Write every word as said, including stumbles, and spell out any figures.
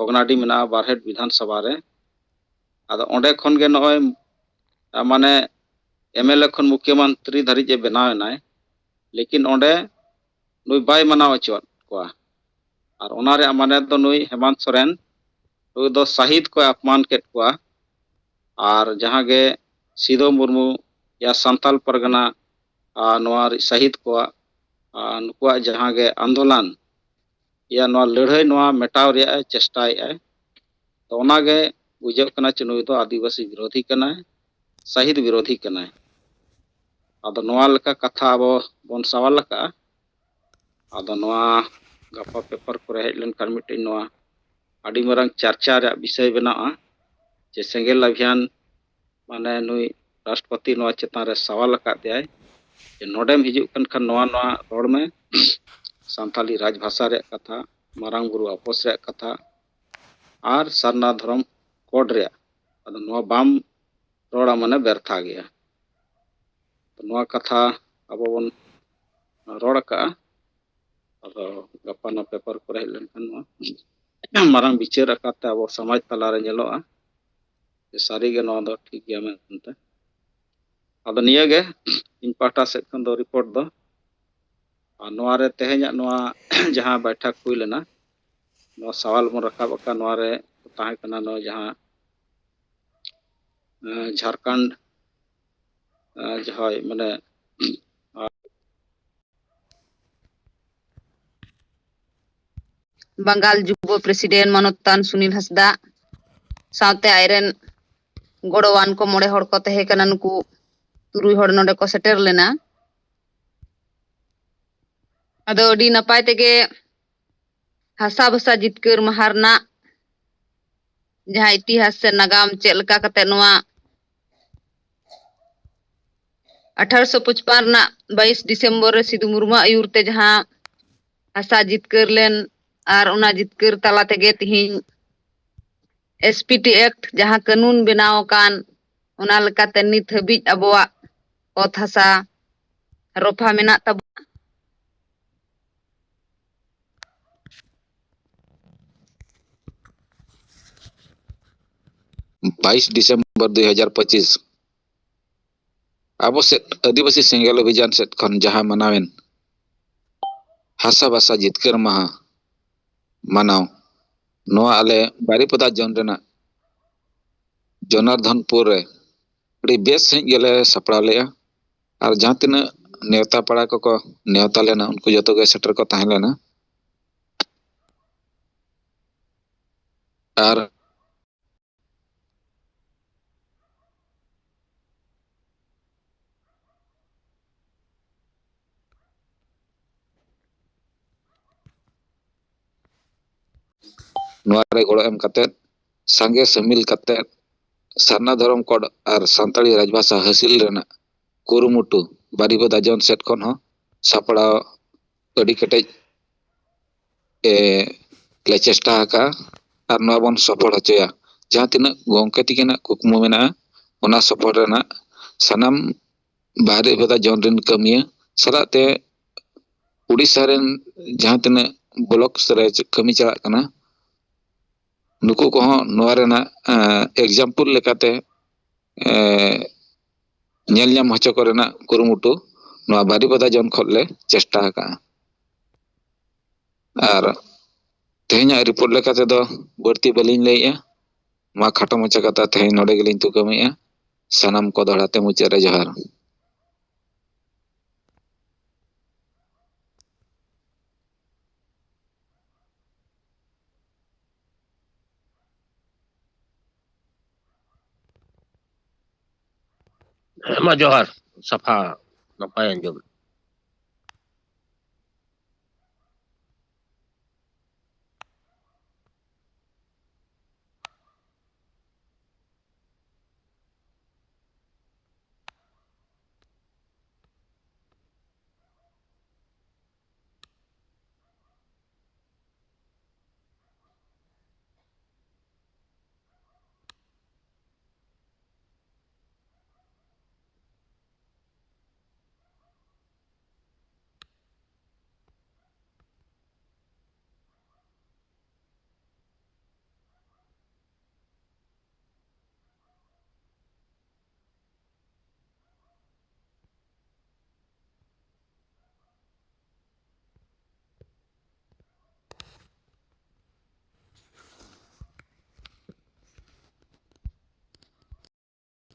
ᱵᱷᱚᱜᱽᱱᱟᱰᱤ ᱢᱮᱱᱟᱜᱼᱟ ᱵᱟᱨᱦᱮᱴ ᱵᱤᱫᱷᱟᱱ ᱥᱚᱵᱷᱟ ᱨᱮ᱾ ᱟᱫᱚ ᱚᱸᱰᱮ ᱠᱷᱚᱱ ᱜᱮ ᱱᱚᱜᱼᱚᱭ, ᱟ, ᱢᱟᱱᱮ ᱮᱢ ᱮᱞ ᱮ ᱠᱷᱚᱱ ᱢᱩᱠᱷᱭᱚᱢᱚᱱᱛᱨᱤ ᱫᱷᱟᱹᱨᱤᱡ ᱮ ᱵᱮᱱᱟᱣ ᱮᱱᱟᱭ, ᱞᱮᱠᱤᱱ ᱚᱸᱰᱮ ᱱᱩᱭ ᱵᱟᱭ ᱢᱟᱱᱟᱣ ᱦᱚᱪᱚᱣᱟᱫ ᱠᱚᱣᱟ᱾ ᱟᱨ ᱚᱱᱟ ᱨᱮᱭᱟᱜ ᱢᱟᱱᱮ ᱫᱚ ᱱᱩᱭ ᱦᱮᱢᱟᱱᱛ ᱥᱚᱨᱮᱱ, ᱱᱩᱭ ᱫᱚ ᱥᱟᱹᱦᱤᱫ ᱠᱚᱭ ᱟᱯᱢᱟᱱ ᱠᱮᱫ ᱠᱚᱣᱟ᱾ ᱟᱨ ᱡᱟᱦᱟᱸ ᱜᱮ ᱥᱤᱫᱷᱳ ᱢᱩᱨᱢᱩ ᱭᱟ ᱥᱟᱱᱛᱟᱞ ᱯᱟᱨᱜᱟᱱᱟ, ᱟ, ᱱᱚᱣᱟ ᱨᱮ ᱥᱟᱹᱦᱤᱫ ᱠᱚᱣᱟᱜ, ᱟ, ᱱᱩᱠᱩᱣᱟᱜ ᱡᱟᱦᱟᱸ ᱜᱮ ᱟᱱᱫᱳᱞᱚᱱ ᱭᱟ ᱱᱚᱣᱟ ᱞᱟᱹᱲᱦᱟᱹᱭ, ᱱᱚᱣᱟ ᱢᱮᱴᱟᱣ ᱨᱮᱭᱟᱜ ᱮ ᱪᱮᱥᱴᱟᱭᱮᱫᱼᱟᱭ, ᱛᱚ ᱚᱱᱟᱜᱮ ᱵᱩᱡᱷᱟᱹᱜ ᱠᱟᱱᱟ ᱪᱮ ᱱᱩᱭ ᱫᱚ ᱟᱹᱫᱤᱵᱟᱹᱥᱤ ᱵᱤᱨᱳᱫᱷᱤ ᱠᱟᱱᱟᱭ, ᱥᱟᱹᱦᱤᱫ ᱵᱤᱨᱳᱫᱷᱤ ᱠᱟᱱᱟᱭ᱾ ᱟᱫᱚ ᱱᱚᱣᱟ ᱞᱮᱠᱟ ᱠᱟᱛᱷᱟ ᱟᱵᱚ ᱵᱚᱱ ᱥᱟᱣᱟᱞ ᱟᱠᱟᱫᱼᱟ᱾ ᱟᱫᱚ ᱱᱚᱣᱟ ᱜᱟᱯᱟ ᱯᱮᱯᱟᱨ ᱠᱚᱨᱮ ᱦᱮᱡ ᱞᱮᱱᱠᱷᱟᱱ ᱢᱤᱫᱴᱮᱱ ᱱᱚᱣᱟ ᱟᱹᱰᱤ ᱢᱟᱨᱟᱝ ᱪᱟᱨᱪᱟ ᱨᱮᱭᱟᱜ ᱵᱤᱥᱚᱭ ᱵᱮᱱᱟᱜᱼᱟ, ᱡᱮ ᱥᱮᱸᱜᱮᱞ ᱚᱵᱷᱤᱭᱟᱱ, ᱢᱟᱱᱮ ᱱᱩᱭ ᱨᱟᱥᱴᱨᱚᱯᱚᱛᱤ ᱱᱚᱣᱟ ᱪᱮᱛᱟᱱ ᱨᱮ ᱥᱟᱣᱟᱞ ᱟᱠᱟᱫ ᱫᱮᱭᱟᱭ ᱡᱮ ᱱᱚᱰᱮᱢ ᱦᱤᱡᱩᱜ ᱠᱟᱱ ᱠᱷᱟᱱ ᱱᱚᱣᱟ, ᱱᱚᱣᱟ ᱨᱚᱲ ᱢᱮ, ᱥᱟᱱᱛᱟᱞᱤ ᱨᱟᱡᱽ ᱵᱷᱟᱥᱟ ᱨᱮᱭᱟᱜ ᱠᱟᱛᱷᱟ, ᱢᱟᱨᱟᱝ ᱵᱩᱨᱩ ᱟᱯᱚᱥ ᱨᱮᱭᱟᱜ ᱠᱟᱛᱷᱟ, ᱟᱨ ᱥᱟᱨᱱᱟ ᱫᱷᱚᱨᱚᱢ ᱠᱳᱰ ᱨᱮᱭᱟᱜ᱾ ᱟᱫᱚ ᱱᱚᱣᱟ ᱵᱟᱢ ᱨᱚᱲᱟ ᱢᱟᱱᱮ ᱵᱮᱨᱛᱷᱟ ᱜᱮᱭᱟ᱾ ᱛᱚ ᱱᱚᱣᱟ ᱠᱟᱛᱷᱟ ᱟᱵᱚ ᱵᱚᱱ ᱨᱚᱲ ᱟᱠᱟᱜᱼᱟ᱾ ᱟᱫᱚ ᱜᱟᱯᱟ ᱱᱚᱣᱟ ᱯᱮᱯᱟᱨ ᱠᱚᱨᱮ ᱦᱮᱡ ᱞᱮᱱᱠᱷᱟᱱ ᱱᱚᱣᱟ ᱢᱟᱨᱟᱝ ᱵᱤᱪᱟᱹᱨ ᱟᱠᱟᱨ ᱛᱮ ᱟᱵᱚ ᱥᱚᱢᱟᱡᱽ ᱛᱟᱞᱟᱨᱮ ᱧᱮᱞᱚᱜᱼᱟ ᱡᱮ ᱥᱟᱹᱨᱤᱜᱮ ᱱᱚᱣᱟ ᱫᱚ ᱴᱷᱤᱠ ᱜᱮᱭᱟ ᱢᱮᱱᱛᱮ᱾ ᱟᱫᱚ ᱱᱤᱭᱟᱹᱜᱮ ᱤᱧ ᱯᱟᱦᱴᱟ ᱥᱮᱫ ᱠᱷᱚᱱ ᱫᱚ ᱨᱤᱯᱳᱨᱴ ᱫᱚ᱾ ᱟᱨ ᱱᱚᱣᱟ ᱨᱮ ᱛᱮᱦᱮᱧᱟᱜ ᱱᱚᱣᱟ ᱡᱟᱦᱟᱸ ᱵᱟᱭᱴᱷᱟᱠ ᱦᱩᱭ ᱞᱮᱱᱟ, ᱱᱚᱣᱟ ᱥᱟᱣᱟᱞ ᱵᱚᱱ ᱨᱟᱠᱟᱵ ᱟᱠᱟᱫ, ᱱᱚᱣᱟ ᱨᱮ ᱛᱟᱦᱮᱸ ᱠᱟᱱᱟ ᱱᱚᱣᱟ ᱡᱟᱦᱟᱸ, ᱮᱸ, ᱡᱷᱟᱲᱠᱷᱚᱸᱰ, ᱮᱸ, ᱡᱟᱦᱟᱸᱭ ᱢᱟᱱᱮ ᱵᱟᱝᱜᱟᱞ ᱡᱩᱵᱚ ᱯᱨᱮᱥᱤᱰᱮᱱᱴ ᱢᱟᱱᱚᱛᱟᱱ ᱥᱩᱱᱤᱞ ᱦᱟᱸᱥᱫᱟ ᱥᱟᱶᱛᱮ ᱟᱡᱨᱮᱱ ᱜᱚᱲᱚᱣᱟᱱ ᱠᱚ ᱢᱚᱬᱮ ᱦᱚᱲ ᱠᱚ ᱛᱟᱦᱮᱸ ᱠᱟᱱᱟ᱾ ᱱᱩᱠᱩ ᱛᱩᱨᱩᱭ ᱦᱚᱲ ᱱᱚᱰᱮ ᱠᱚ ᱥᱮᱴᱮᱨ ᱞᱮᱱᱟ᱾ ᱟᱫᱚ ᱟᱹᱰᱤ ᱱᱟᱯᱟᱭ ᱛᱮᱜᱮ ᱦᱟᱥᱟ ᱵᱷᱟᱥᱟ ᱡᱤᱛᱠᱟᱹᱨ ᱢᱟᱦᱟ ᱨᱮᱱᱟᱜ ᱡᱟᱦᱟᱸ ᱤᱛᱤᱦᱟᱥ ᱥᱮ ᱱᱟᱜᱟᱢ, ᱪᱮᱫ ᱞᱮᱠᱟ ᱠᱟᱛᱮ ᱱᱚᱣᱟ ᱟᱴᱷᱟᱨᱚᱥᱚ ᱯᱚᱪᱯᱟᱱ ᱨᱮᱱᱟᱜ ᱵᱟᱭᱤᱥ ᱰᱤᱥᱮᱢᱵᱚᱨ ᱨᱮ ᱥᱤᱫᱩ ᱢᱩᱨᱢᱩ ᱟᱹᱭᱩᱨ ᱛᱮ ᱡᱟᱦᱟᱸ ᱦᱟᱥᱟ ᱡᱤᱛᱠᱟᱹᱨ ᱞᱮᱱ, ᱟᱨ ᱚᱱᱟ ᱡᱤᱛᱠᱟᱹᱨ ᱛᱟᱞᱟ ᱛᱮᱜᱮ ᱛᱤᱦᱤᱧ ᱮᱥ ᱯᱤ ᱴᱤ ᱮᱠᱴ ᱡᱟᱦᱟᱸ ᱠᱟᱹᱱᱩᱱ ᱵᱮᱱᱟᱣ ᱟᱠᱟᱱ, ᱚᱱᱟ ᱞᱮᱠᱟᱛᱮ ᱱᱤᱛ ᱦᱟᱹᱵᱤᱡ ᱟᱵᱚᱣᱟᱜ ᱚᱛ ᱦᱟᱥᱟ ᱨᱚᱯᱷᱟ ᱢᱮᱱᱟᱜ ᱛᱟᱵᱚᱱᱟ᱾ ᱵᱟᱭᱤᱥ ᱰᱤᱥᱮᱢᱵᱚᱨ ᱫᱩᱭ ᱦᱟᱡᱟᱨ ᱯᱚᱸᱪᱤᱥ, ᱟᱵᱚ ᱥᱮᱫ ᱟᱹᱫᱤᱵᱟᱹᱥᱤ ᱥᱮᱸᱜᱮᱞ ᱚᱵᱷᱤᱡᱟᱱ ᱥᱮᱫ ᱠᱷᱚᱱ ᱡᱟᱦᱟᱸ ᱢᱟᱱᱟᱣᱮᱱ ᱦᱟᱥᱟ ᱵᱷᱟᱥᱟ ᱡᱤᱛᱠᱟᱹᱨ ᱢᱟᱦᱟ ᱢᱟᱱᱟᱣ, ᱱᱚᱣᱟ ᱟᱞᱮ ᱵᱟᱨᱤᱯᱟᱫᱟ ᱡᱳᱱ ᱨᱮᱱᱟᱜ ᱡᱚᱱᱟᱨᱫᱷᱚᱱᱯᱩᱨ ᱨᱮ ᱟᱹᱰᱤ ᱵᱮᱥ ᱥᱟᱺᱦᱤᱡ ᱜᱮᱞᱮ ᱥᱟᱯᱲᱟᱣ ᱞᱮᱫᱼᱟ᱾ ᱟᱨ ᱡᱟᱦᱟᱸ ᱛᱤᱱᱟᱹᱜ ᱱᱮᱣᱛᱟ ᱯᱟᱲᱟ ᱠᱚᱠᱚ ᱱᱮᱣᱛᱟ ᱞᱮᱱᱟ, ᱩᱱᱠᱩ ᱡᱚᱛᱚ ᱜᱮ ᱥᱮᱴᱮᱨ ᱠᱚ ᱛᱟᱦᱮᱸ ᱞᱮᱱᱟ᱾ ᱟᱨ ᱱᱚᱣᱟ ᱨᱮ ᱜᱚᱲᱚ ᱮᱢ ᱠᱟᱛᱮᱫ, ᱥᱟᱸᱜᱮ ᱥᱟᱹᱢᱤᱞ ᱠᱟᱛᱮᱫ, ᱥᱟᱨᱱᱟ ᱫᱷᱚᱨᱚᱢ ᱠᱳᱰ ᱟᱨ ᱥᱟᱱᱛᱟᱲᱤ ᱨᱟᱡᱽᱵᱷᱟᱥᱟ ᱦᱟᱹᱥᱤᱞ ᱨᱮᱱᱟᱜ ᱠᱩᱨᱩᱢᱩᱴᱩ ᱵᱟᱨᱤᱯᱟᱫᱟ ᱡᱳᱱ ᱥᱮᱫ ᱠᱷᱚᱱ ᱦᱚᱸ ᱥᱟᱯᱲᱟᱣ ᱟᱹᱰᱤ ᱠᱮᱴᱮᱡ ᱮ, ᱞᱮ ᱪᱮᱥᱴᱟ ᱟᱠᱟᱫᱼᱟ ᱟᱨ ᱱᱚᱣᱟ ᱵᱚᱱ ᱥᱚᱯᱷᱚᱞ ᱦᱚᱪᱚᱭᱟ᱾ ᱡᱟᱦᱟᱸ ᱛᱤᱱᱟᱹᱜ ᱜᱚᱢᱠᱮ ᱛᱤᱠᱤᱱᱟᱜ ᱠᱩᱠᱢᱩ ᱢᱮᱱᱟᱜᱼᱟ, ᱚᱱᱟ ᱥᱚᱯᱷᱚᱞ ᱨᱮᱱᱟᱜ ᱥᱟᱱᱟᱢ ᱵᱟᱨᱤᱯᱟᱫᱟ ᱡᱳᱱ ᱨᱮᱱ ᱠᱟᱹᱢᱤᱭᱟᱹ ᱥᱟᱞᱟᱜ ᱛᱮ ᱩᱲᱤᱥᱥᱟ ᱨᱮᱱ ᱡᱟᱦᱟᱸ ᱛᱤᱱᱟᱹᱜ ᱵᱞᱚᱠ ᱨᱮ ᱠᱟᱹᱢᱤ ᱪᱟᱞᱟᱜ ᱠᱟᱱᱟ, ᱱᱩᱠᱩ ᱠᱚᱦᱚᱸ ᱱᱚᱣᱟ ᱨᱮᱱᱟᱜ ᱮᱠᱡᱟᱢᱯᱚᱞ ᱞᱮᱠᱟᱛᱮ ᱮ, ᱧᱮᱞ ᱧᱟᱢ ᱦᱚᱪᱚ ᱠᱚᱨᱮᱱᱟᱜ ᱠᱩᱨᱩᱢᱩᱴᱩ ᱱᱚᱣᱟ ᱵᱟᱨᱤᱯᱟᱫᱟ ᱡᱳᱱ ᱠᱷᱚᱱ ᱞᱮ ᱪᱮᱥᱴᱟ ᱟᱠᱟᱫᱼᱟ᱾ ᱟᱨ ᱛᱮᱦᱮᱧᱟᱜ ᱨᱤᱯᱳᱨᱴ ᱞᱮᱠᱟ ᱛᱮᱫᱚ ᱵᱟᱹᱲᱛᱤ ᱵᱟᱹᱞᱤᱧ ᱞᱟᱹᱭᱮᱜᱼᱟ᱾ ᱢᱟ ᱠᱷᱟᱴᱚ ᱢᱟᱪᱷᱟ ᱠᱟᱛᱷᱟ ᱛᱮᱦᱮᱧ ᱱᱚᱰᱮ ᱜᱮᱞᱤᱧ ᱛᱷᱩᱠᱟᱹᱢᱮᱜᱼᱟ᱾ ᱥᱟᱱᱟᱢ ᱠᱚ ᱫᱚᱦᱲᱟ ᱛᱮ ᱢᱩᱪᱟᱹᱫ ᱨᱮ ᱡᱚᱦᱟᱨ᱾ ᱦᱮᱸ, ᱢᱟ ᱡᱚᱦᱟᱨ, ᱥᱟᱯᱷᱟ ᱱᱟᱯᱟᱭ ᱟᱸᱡᱚᱢ᱾